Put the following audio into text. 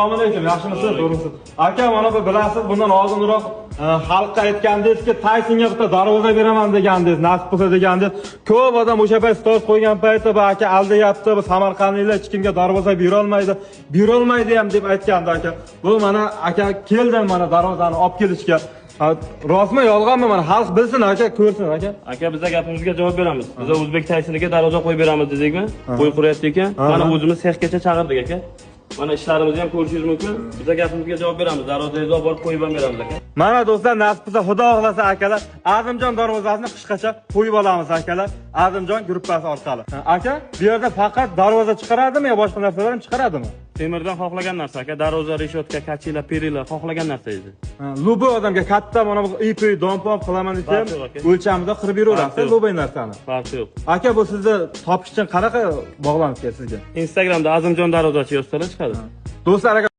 Assalomu alaykum, yaxshimisiz? To'g'risi. Aka, mana bu bilasiz, bundan oldinroq xalqqa aytgandingizki, Taysonga bitta darvoza beraman degandingiz, nasib bo'lsa degandingiz. Ko'p odam o'sha payt stories qo'ygan paytda bu aka aldayapti, bu samarqandliklar hech kimga darvoza berolmaydi, berolmaydi ham deb aytgandi aka. Bu mana aka keldim mana darvozani olib kelishga. Ha, rostmi, yolg'onmi, mana xalq bilsin aka, ko'rsin aka. Aka, biza gapimizga javob beramiz. Biza o'zbek Taysoniga darvoza qo'yib beramiz dedikmi? Qo'y quryapti ekan. Mana o'zimiz sexgacha chaqirdik aka. Mana ishlarimizni ham ko'rishingiz mumkin. Biza gapimizga javob beramiz. Darvozangizni olib borib qo'yib ham beramiz aka. Mana do'stlar, nasib qilsa, Xudo xohlasa akalar, Azimjon darvozasini qishgacha qo'yib olamiz akalar. Azimjon gruppasi orqali. Ha, aka, bu yerda faqat darvoza chiqaradimi yo boshqa narsalar ham chiqaradimi? Temirdan xohlagan narsa aka, darvoza, reshotka, качели, perila, xohlagan narsangizni. Ha, любой odamga katta mana bu ip, dompom qilaman desa ham Farqi yo'q aka. O'lchamida qilib beraverasiz, Farqi yo'q. Любой narsani. Farqi yo'q. Aka, bu sizni topish uchun qanaqa bog'lanib keldi sizga? Instagramda Azimjon darvozachi yozsalar chiqadi. Do'stlar, aka.